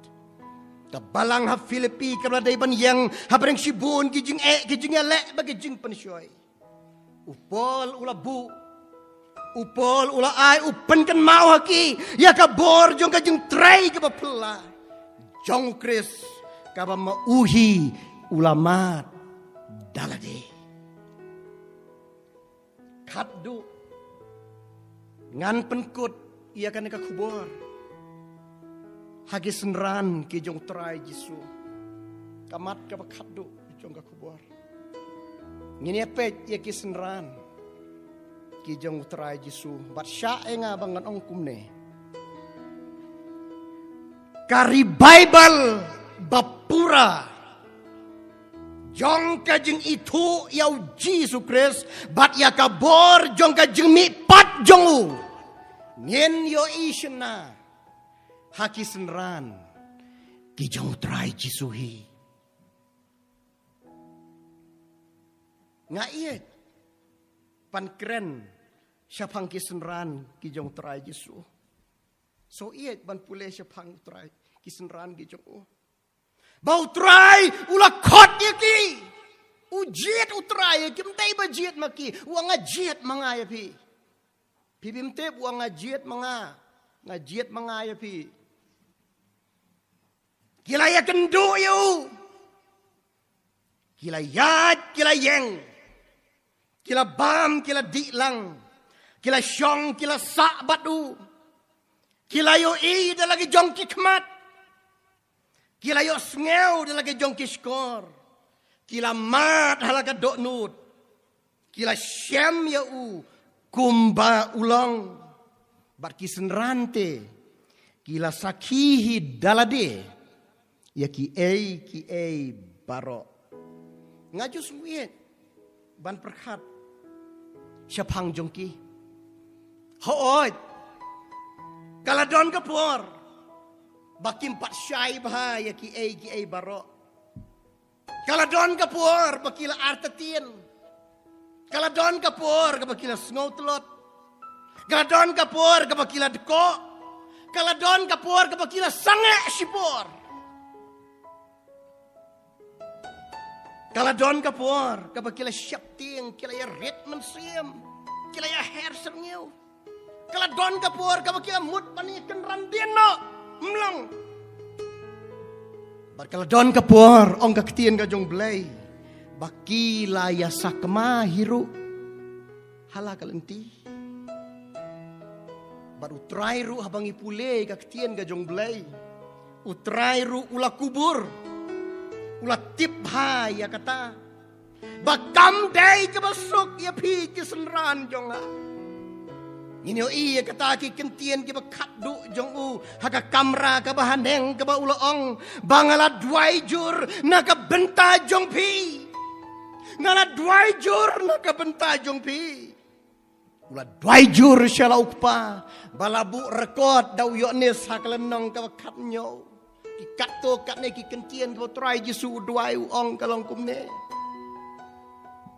Ka balang ha Philippi ka la dei ban ïeng hapdeng shibun ki jingeh, ki jingïaleh bad ki jingpynshoi. U Paul u la buh, u Paul u la ai, u pynkynmaw ha ki ïa ka bor jong ka jingtrei kaba phylla jong u Khrist, kaba ma u hi u la mad da lade. Khatduh ngan pynkut ïa kane ka khubor ha ki synran ki jong u Trai Jisu. Ka mat kaba khatduh jong ka khubor, ngin ïa peit ïa ki synran ki jong u Trai Jisu. Bad shah ïa nga ba ngan ong kumne: ka revival ba pura jong ka jingithuh ïa u Jisu Khrist bad ïa ka bor jong ka jingmihpat jong u, ngin ïohi shynna ha ki synran ki jong u Trai Jisu hi. Nga ïeit ban kren shaphang ki synran ki jong u Trai Jisu. So ïeit ban pule shaphang u Trai, ki synran ki jong u. Ba u Trai u la khot ïa ki. U jied u Trai ïa ki, ym dei ba jied ma ki. U ong nga jied ma nga ïa phi. Phi bym tip, u ong nga jied ma nga. Nga jied ma nga ïa phi. Ki la ïakynduh ïa u. Ki la ïaid, ki la ïeng. Ki la bam, ki la dih lang. Ki la shong, ki la sah bad u. Ki la ïohi da la ki jong ki khmat. Ki la ïohsngew da la ki jong ki shkor. Ki la mad ha la ka dohnud. Ki la shem ïa u kumba u long. Bad ki synran te ki la sakhi hi da lade ïa kiei kiei baroh. Nga ju sngewbha ban pyrkhat shaphang jong ki. Hooid, ka la don ka por ba kim pat shai bha ïa kiei kiei baroh. Ka la don ka por ba ki la artatien. Ka la don ka por kaba ki la sngew tlot. Ka la don ka por kaba ki la dkoh. Ka la don ka por kaba ki la sangeh shipor. Ka la don ka por kaba ki la sheptieng, ki la ïarit mynsiem, ki la ïaher syrngiew. Ka la don ka por kaba ki la mut ban ïakynran dien noh, ym long. Bad ka la don ka por, ong ka ktien ka jong Blei, ba ki la ïasakma hi ruh ha la ka lynti. Bad u Trai ruh, haba ngi pule ka ktien ka jong Blei, u Trai ruh u la kubur, u la tip bha ïa kata. Ba kam dei kaba suk ïa phi ki synran jong nga. Ngin ïohi ïa kata ki kyntien kiba khatduh jong u ha ka kamra kaba haneng, kaba u la ong ba nga la duwai jur na ka bynta jong phi. Nga la duwai jur na ka bynta jong phi. U la duwai jur sha la u Kpa, ba la buh record da u Ïoannis ha ka lynnong kaba khathynñiew. Ki katto katne ki kyntien kiba u Trai Jisu u duwai, u ong ka long kumne: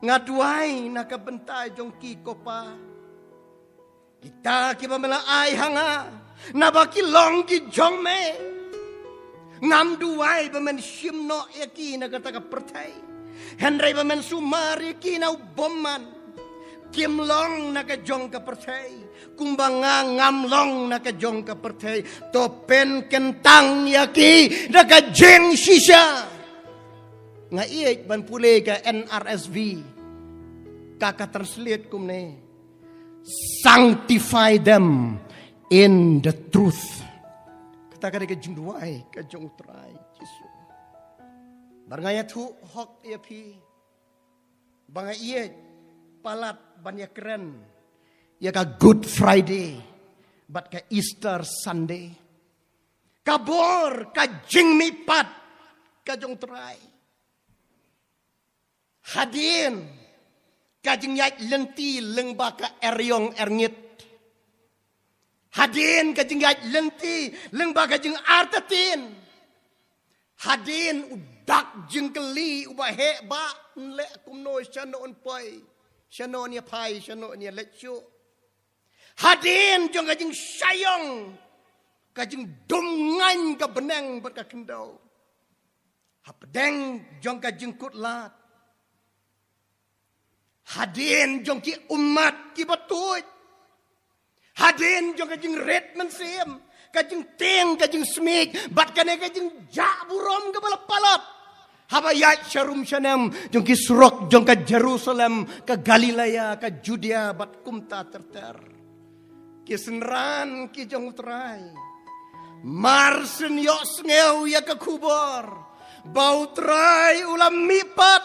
Nga duwai na ka bynta jong ki, ko Pa. Kita kiba me la ai ha nga, naba ki long ki jong me. Ngam duwai ba men shim noh ïa ki na kata ka pyrthei, hynrei ba men sumar ïa ki na u bymman. Kim long na ka jong ka pyrthei, kumba nga ngam long na ka jong ka pyrthei. To pynkyntang ïa ki da ka jingshisha. Nga ïeit ban pule ka N R S V, ka ka translate kumne: Sanctify them in the truth. Kata ka dei ka jingduwai ka jong u Trai Jisu. Bad nga ïathuh hok ïa phi ba nga ïeit palat ban ïakren ïa ka Good Friday bad ka Easter Sunday. Ka bor, ka jingmihpat ka jong U Trai. Hadien ka jingïaid lynti lyngba ka eriong erngit. Hadien ka jingïaid lynti lyngba ka jingartatien. Hadien u dak jingkylli uba heh ba un leh kumno, shano un poi, shano un ïa phai, shano un ïa leit shuh. Hadien jong ka jingshah ïong, ka jingdum ngaiñ ka bneng bad ka khyndew. Hapdeng jong ka jingkut lad. Hadien jong ki ummat kiba tuid. Hadien jong ka jingrit mynsiem, ka jingtieng, ka jingsmiej bad kane ka jingjah burom kaba la palat. Haba ïaid sharum shanem jong ki surok jong ka Jerusalem, ka Galilea, ka Judea bad kumta ter ter. Ki synran ki jong U Trai, mar syn ïohsngew ïa ka khubor ba U Trai u la mihpat,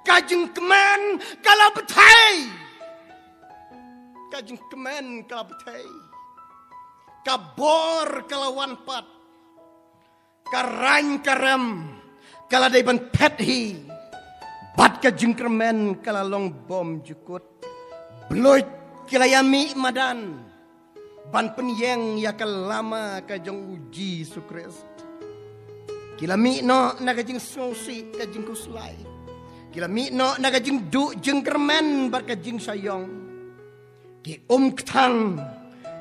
ka jingkmen ka la bthei. Ka jingkmen ka la bthei. Ka bor ka la wan pat. Ka rain ka rem ka la dei ban phet hi. Bad ka jingkyrmen ka la long bymjukut. Bluit ki la ïa mih madan ban pynïeng ïa ka lama ka jong U Jisu Khrist. Ki la mih noh na ka jingsngewsih, ka jingkhuslai. Ki la mih noh na ka jingduh jingkyrmen bad ka jingshah ïong. Ki umkthang,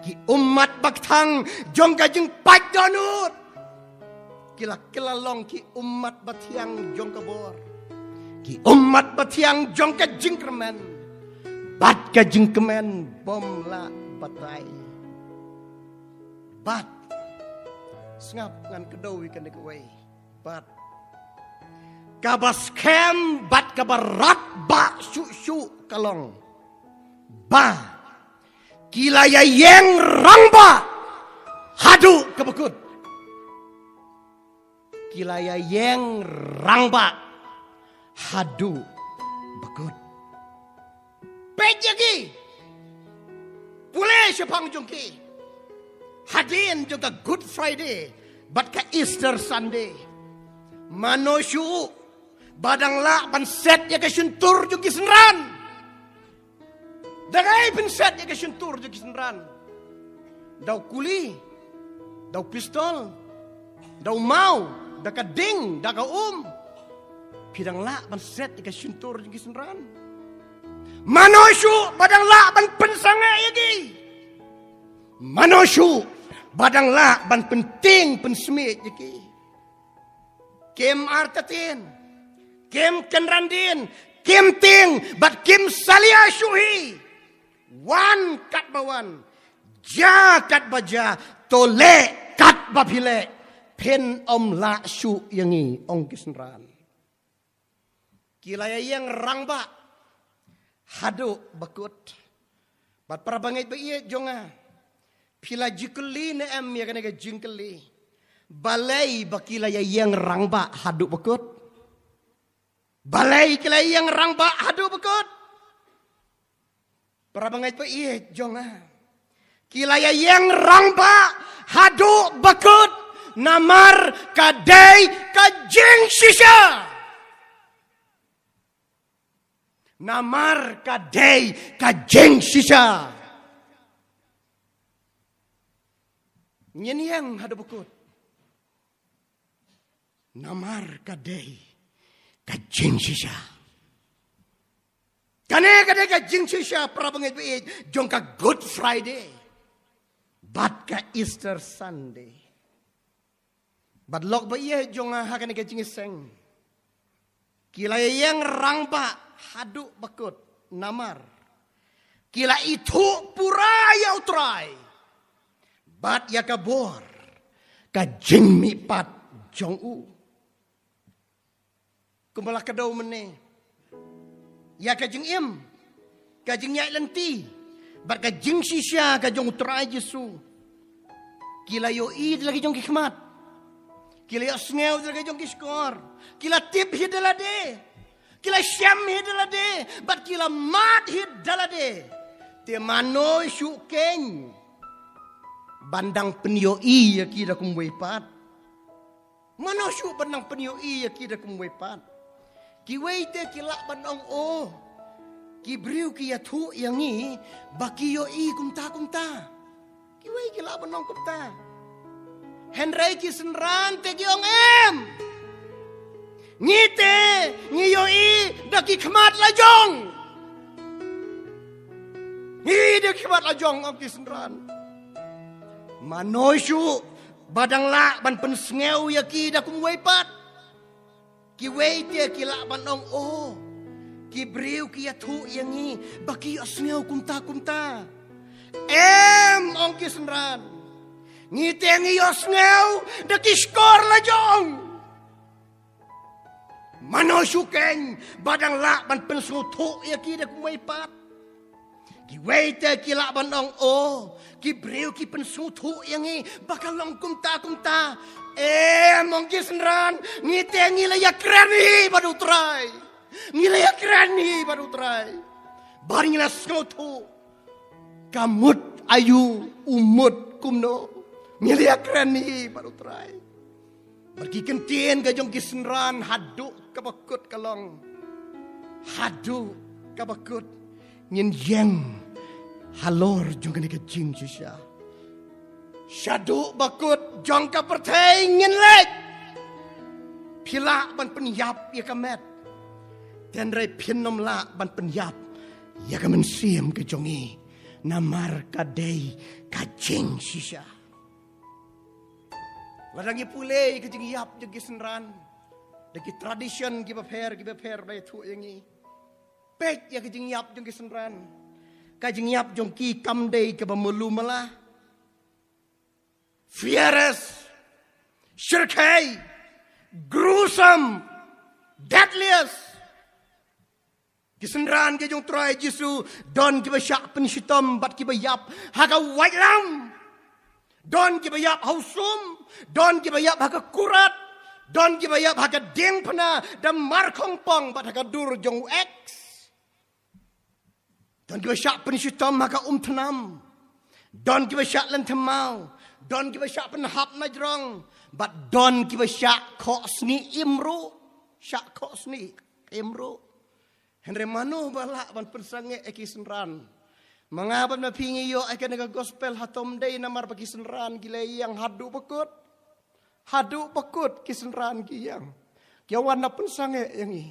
ki ummat ba kthang jong ka jingpait dohnud, ki la kylla long ki ummat ba thiang jong ka bor, ki ummat ba thiang jong ka jingkyrmen. Bad ka jingkmen bym lah batai. Bad sngap, ngan kdew ïa kane kawei. Bad kaba skhem bad kaba radbah shuh shuh ka long ba ki la ïa ïeng rangbah haduh kaba kut. Ki la ïa ïeng rangbah haduh ba kut. Peit ïa ki. Pule shaphang jong ki. Hadien jong ka Good Friday bad ka Easter Sunday, mano shuh ba dang lah ban set ïa ka shyntur jong ki synran? Dang ai pynset ïa ka shyntur jong ki synran. Da u kuli, da u pistol, da u maw, da ka ding, da ka um. Phi dang lah ban set ïa ka shyntur jong ki synran? Mano shuh ba dang lah ban pynsangeh ïa ki? Mano shuh ba dang lah ban pyntieng pynsmiej ïa ki? Kim artatien, kim kynran dien, kim tieng bad kim salia shuh hi. Wan katba wan, jia katba jia, to leh katba phi leh, phin ym lah shuh ïa ngi, ong ki synran. Ki la ïa ïeng rangbah haduh ba kut. Bad para bangeit ba ïeit jong nga, phi la ju kylli ne em ïa kane ka jingkylli? Balei ba ki la ïa ïeng rangbah haduh ba kut? Balei ki la ïa ïeng rangbah haduh ba kut? Para bangeit ba ïeit jong nga, ki la ïa ïeng rangbah haduh ba kut namar ka dei ka jingshisha. Namar ka dei ka jingshisha. Ngin ïeng haduh ba kut namar ka dei ka jingshisha. Kane ka dei ka jingshisha, para bangeit ba ïeit, jong ka Good Friday bad ka Easter Sunday. Bad lok ba ïeit jong nga ha kane ka jingïaseng, ki la ïa ïeng rangbah haduh ba kut namar ki la ithuh pura ïa U Trai bad ïa ka bor ka jingmihpat jong u. Kumba la kdew mynne, ïa ka jingim, ka jingïaid lynti bad ka jingshisha ka jong U Trai Jisu, ki la ïohi da la ki jong ki khmat, ki la ïohsngew da la ki jong ki shkor, ki la tip hi da lade, Ki la shem hi da lade, bad ki la mad hi da lade. Te mano shuh keiñ ban dang pynïohi ïa ki da kumwei pat. Mano shuh ban dang pynïohi ïa ki da kumwei pat. Kiwei te ki lah ban ong, o, ki briew ki ïathuh ïa ngi ba ki ïohi kumta kumta. Kiwei ki lah ban ong kumta. Hynrei ki synran te ki ong, em. Ngi te ngi ïohi da ki khmat la jong. Ngi da ki khmat la jong, ong ki synran. Mano shuh ba dang lah ban pynsngew ïa ki da kumwei pat. Kiwei te ki lah ban ong, o, ki briew ki ïathuh ïa ngi ba ki ïohsngew kumta kumta. Em, ong ki synran. Ngi te ngi ïohsngew da ki shkor la jong. Mano shuh keiñ ba dang lah ban pynsngewthuh ïa ki da kumwei pat. Kiwei te ki lah ban ong, o, ki briew ki pynsngewthuh ïa ngi ba ka long kumta kumta. Em, ong ki synran, ngi te ngi la ïakren hi bad U Trai. Ngi la ïakren hi bad U Trai. Bad ngi la sngewthuh ka mut aïu, u mut kumno. Ngi la ïakren hi bad U Trai. Bad ki kyntien ka jong ki synran haduh kaba kut ka long. Haduh kaba kut ngin ïeng halor jong kane ka jingshisha. Shaduh ba kut jong ka pyrthei ngin leit. Phi lah ban pynïap ïa ka met. Hynrei phin ym lah ban pynïap ïa ka mynsiem ka jong ngi. Namar ka dei ka jingshisha. Lada ngi pule ïa ka jingïap jong ki synran, da ki tradition kiba pher kiba pher ba ïathuh ïa ngi. Peit ïa ka jingïap jong ki synran. Ka jingïap jong ki kam dei kaba malu mala. Fierce, shyrkhei, gruesome, deadliest. Ki synran ki jong U Trai Jisu, don kiba shah pynshitom bad kiba ïap ha ka waitlam. Don kiba ïap ha u sum, don kiba ïap ha ka kurat, don kiba ïap ha ka diengphna da markhongpong bad ha ka dur jong u X. Don kiba shah pynshitom ha ka umthnam. Don kiba shah lynthem maw. Don kiba shah pynhap na jrong. Bad don kiba shah khohsnieh im ruh. Shah khohsnieh im ruh. Hynrei mano ba lah ban pynsangeh ïa ki synran. Ma nga bad ma phi ngi ïoh ïa kane ka gospel hato ym dei namar ba ki synran ki la ïeng haduh ba kut. Haduh ba kut ki synran ki ïeng. Ki wan na pynsangeh ïa ngi.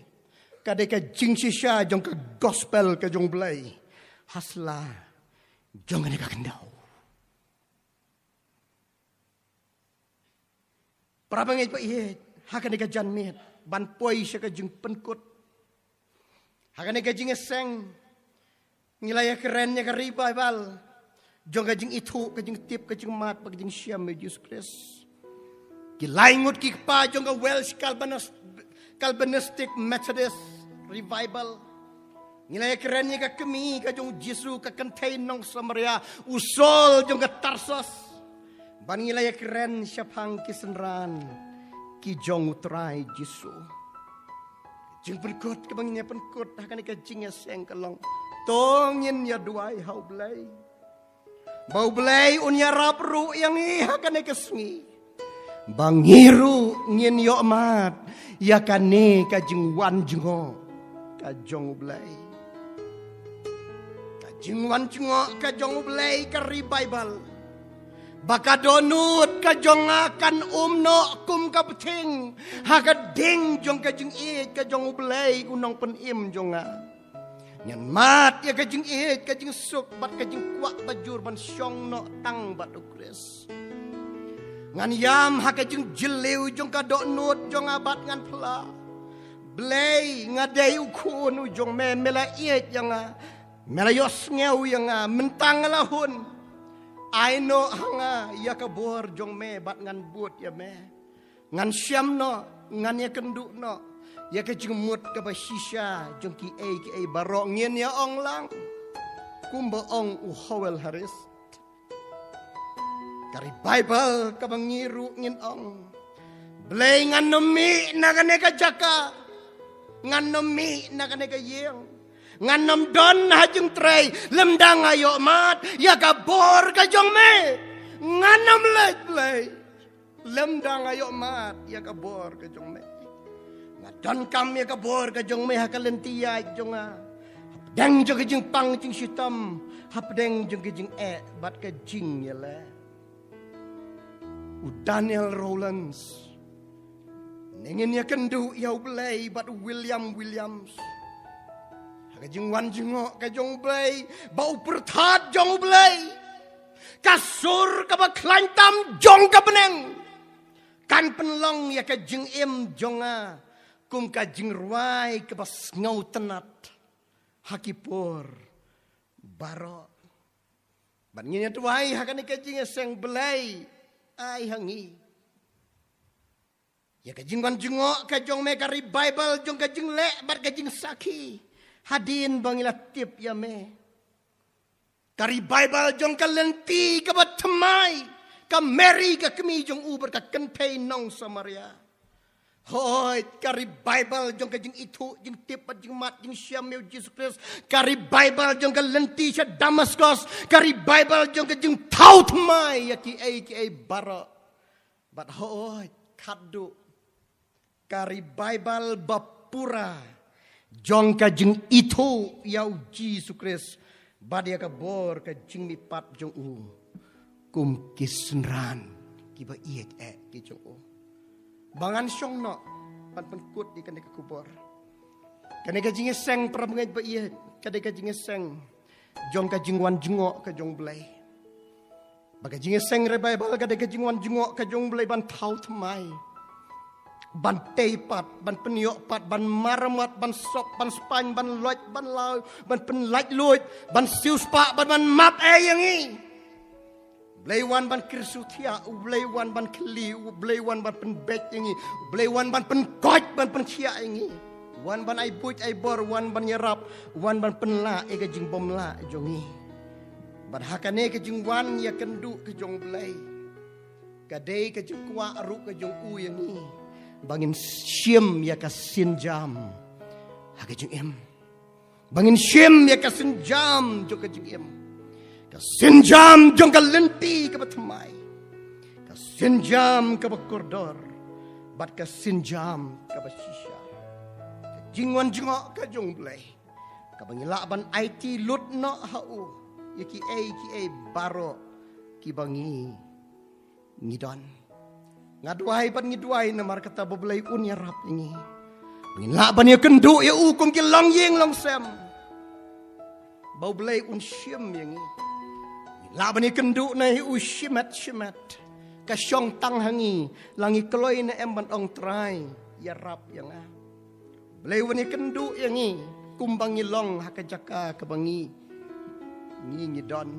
Ka dei ka jingshisha jong ka gospel ka jong U Blei. Ha sla jong kane ka khyndew. Para bangeit ba ïeit, ha kane ka janmiet ban poi sha ka jingpynkut. Ha kane ka jingïaseng, ngi la ïakren ïa ka revival jong ka jingithuh, ka jingtip, ka jingmad bad ka jingshem ïa u Jisu Khrist. Ki lai ngut ki kpa jong ka Welsh Calvinist-, Calvinistic Methodist Revival. Ngi la ïakren ïa ka kmie ka jong u Jisu, ka kynthei nong Samaria, u Saul jong ka Tarsus. Bad ngi la ïakren shaphang ki synran ki jong U Trai Jisu. Jingpynkut kaba ngin ïa pynkut ha kane ka jingïaseng ka long, to ngin ïa duwai ha U Blei ba U Blei un ïarap ruh ïa ngi ha kane ka sngi, ba ngi ruh ngin ïohmad ïa kane ka jingwan jngoh ka jong U Blei. Ka jingwan jngoh ka jong U Blei, ka revival. Ba ka dohnud ka jong nga kan um noh kum ka bthing ha ka ding jong ka jingïeit ka jong U Blei u Nongpynim jong nga. Ngan mad ïa ka jingïeit, ka jingsuk bad ka jingkwah bajur ban shong noh tang bad U Khrist. Ngan ïam ha ka jingjylliew jong ka dohnud jong nga bad ngan phla, Blei, nga dei u khun u jong me, me la ïeit ïa nga, me la ïohsngew ïa nga, mynta nga la hun. Ai noh ha nga ïa ka bor jong me bad ngan bud ïa me. Ngan shem noh, ngan ïakynduh noh ïa ka jingmut kaba shisha jong kiei kiei baroh, ngin ïa ong lang kumba ong u Howell Harris. Ka revival kaba ngi ruh ngin ong, Blei, ngan nym mih na kane ka jaka. Ngan ym mih na kane ka ïing. Ngan ym don ha jingtrei lymda nga ïoh mad ïa ka bor ka jong me. Ngan ym leit, Blei lymda nga ïoh mad ïa ka bor ka jong me. Nga donkam ïa ka bor ka jong me ha ka lynti ïaid jong nga, hapdeng jong ka jingpang jingshitom, hapdeng jong ka jingeh bad ka jingïaleh. U Daniel Rowlands, ne ngin ïakynduh ïa u Blei bad u William Williams ha ka jingwan jngoh ka jong u Blei, ba u pyrthat jong u Blei, ka sur kaba khlaiñ tam jong ka bneng, kan pynlong ïa ka jingim jong nga kum ka jingrwai kaba sngewtynnat ha ki por baroh. Bad ngin ïa duwai ha kane ka jingïaseng, Blei, ai ha ngi ïa ka jingwan jngoh ka jong me, ka revival jong ka jingleh bad ka jingsakhi, hadien ba ngi la tip ïa me. Ka revival jong ka lynti kaba thymmai, ka Mary ka kmie jong u bad ka kynthei nong Samaria. Hooid, ka revival jong ka jingithuh, jingtip bad jingmad, jingshem ïa u Jisu Khrist. Ka revival jong ka lynti sha Damaskos. Ka revival jong ka jingthaw thymmai ïa kiei kiei baroh. Bad hooid, khatduh, ka revival ba pura jong ka jingithuh ïa u Jisu Khrist bad ïa ka bor ka jingmihpat jong u kum ki synran kiba ïeit eh ki jong u. Ba ngan shong noh ban pynkut ïa kane ka khubor. Kane ka jingïaseng, para bangeit ba ïeit, kane ka jingïaseng jong ka jingwan jngoh ka jong u Blei. Ba ka jingïaseng revival ka dei ka jingwan jngoh ka jong u Blei ban thaw thymmai, ban tei pat, ban pynïoh pat, ban maramat, ban sop, ban spaiñ, ban loit, ban law, ban pynlait luid, ban siewspah, ban, ban map ei ïa ngi. U Blei wan ban kyrsiew thiah, u Blei wan ban khylli, u Blei wan ban pynbeit ïa ngi, u Blei wan ban pynkoit, ban pynthiah ïa ngi. Wan ban ai buit ai bor, wan ban ïarap, wan ban pynlah ïa ka jingbymlah jong ngi. Bad ha kane ka jingwan ïakynduh ka jong u Blei, ka dei ka jingkwah ruh ka jong u ïa ngi ba ngin shim ïa ka sienjam ha ka jingim. Ba ngin shim ïa ka sienjam jong ka jingim, ka sienjam jong ka lynti kaba thymmai, ka sienjam kaba kordor, bad ka sienjam kaba shisha. Ka jingwan jngoh ka jong u Blei, kaba ngi lah ban aiti lut noh ha u ïa kiei kiei baroh kiba ngi ngi don. Nga duwai bad ngi duwai namar kata ba u Blei un ïarap ïa ngi, ba ngin lah ban ïakynduh ïa u kum ki longïing longsem. Ba u Blei un shim ïa ngi, ngin lah ban ïakynduh na ïa u shimet shimet. Ka shong tang ha ngi la ngi kloi ne em ban ong, Trai, ïarap ïa nga. Blei un ïakynduh ïa ngi kumba ngi long ha ka jaka kaba ngi ngi ngi don.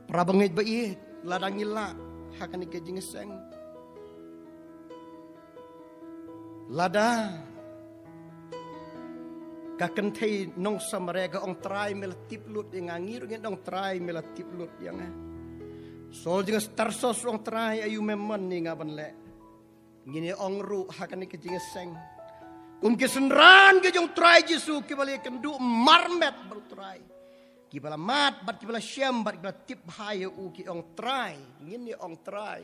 Para bangeit ba ïeit, lada ngi lah ha kane ka jingïaseng, lada ka kynthei nong Samaria ka ong, Trai, me la tip lut ïa nga, ngi ruh ngin ong, Trai, me la tip lut ïa nga. Saul jong ka Tarsus ong, Trai, aïu me mon ïa nga ban leh? Ngin ïa ong ruh ha kane ka jingïaseng, kum ki synran ki jong u Trai Jisu kiba la ïakynduh marmet bad u Trai, kiba la mad bad kiba la shem bad kiba la tip bha ïa u, ki ong, Trai, ngin ïa ong, Trai,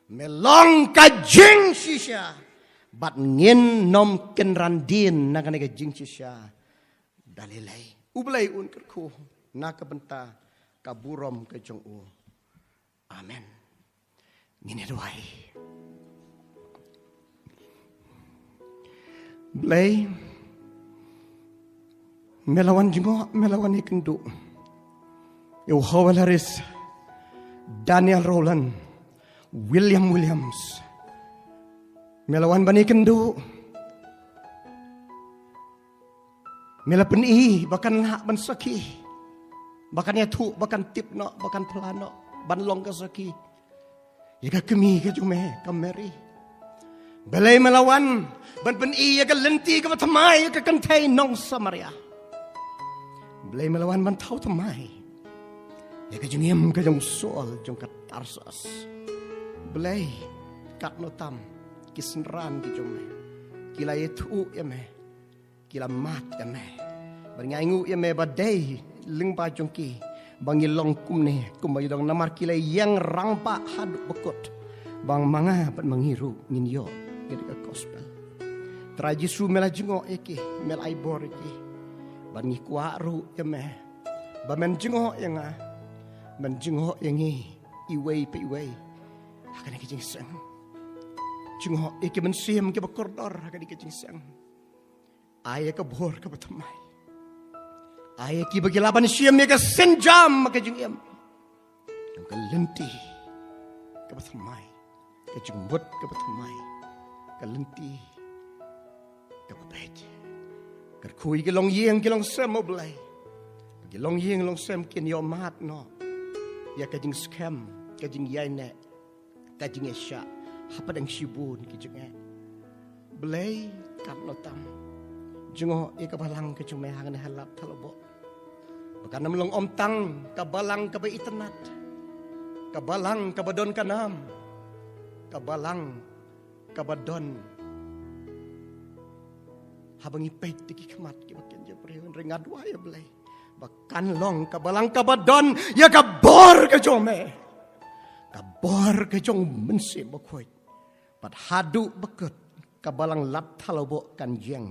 me long ka jingshisha, bad ngin ym kynran dien na kane ka jingshisha da lei lei. U Blei un kyrkhu na ka bynta ka burom ka jong u. Amen. Ngin ïa duwai. Blei, me la wan jngoh, me la wan ïakynduh ïa u Howell Harris, Daniel Rowland, William Williams. Me la wan ban ïakynduh. Me la pyni ba kan lah ban sakhi, ba kan ïathuh, ba kan tip noh, ba kan phla noh, ban long ka sakhi ïa ka kmie ka jong me, ka Mary. Balei me la wan ban pyni ïa ka lynti kaba thymmai ïa ka kynthei nong Samaria? Balei me la wan ban thaw thymmai ïa ka jingim ka jong u Saul jong ka Tarsus? Balei, katno tam ki synran ki jong me? ki la ïathuh ïa me, ki la mad ïa me. Bad ngi ainguh ïa me ba dei lyngba jong ki ba ngi long kumne kumba ngi long, namar ki la ïeng rangbah haduh ba kut ba ma nga bad ma ngi ruh ngin ïoh ïa ka gospel. Trai Jisu, me la jngoh ïa ki, me la ai bor ïa ki. Bad ngi kwah ruh ïa me ba men jngoh ïa nga, men jngoh ïa ngi iwei pa iwei ha kane ka jingseng. Jngoh ïa ki mynsiem kiba kordor ha kane ka jingseng. Ai ïa ka bor kaba thymmai. Ai ïa kiba ki lah ban shim ïa ka sienjam ha ka jingim. Ka lynti kaba thymmai, ka jingmut kaba thymmai, ka lynti kaba beit. Kyrkhu ïa ki longïing ki longsem, O Blei. Ki longïing longsem kin ïoh mad noh ïa ka jingskhem, ka jingïaineh, ka jingïaishah hapdeng shibun ki jingeh. Blei, katno tam jngoh ïa ka balang ka jong me hangne ha Lad Thalboh, ba kan ym long ym tang ka balang kaba itynnad, ka balang kaba don ka nam, ka balang kaba don haba ngi peit da ki khmat kiba kin jingbriew. Hynrei nga duwai, A Blei, ba kan long ka balang kaba don ïa ka bor ka jong me, ka bor ka jong u Mynsiem Bakhuid. Bad haduh ba kut ka balang Lad Thalboh kan ïeng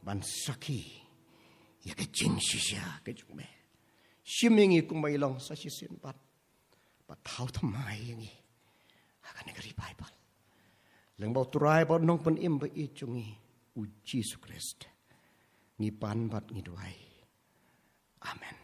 ban sakhi ïa ka jingshisha ka jong me. Shim ïa ngi kumba ngi long sa shisien pat, bad thaw thymmai ïa ngi ha kane ka revival. Lyngba U Trai bad U Nongpynim ba ïeit jong ngi, U Jisu Khrist, ngi pan bad ngi duwai. Amen.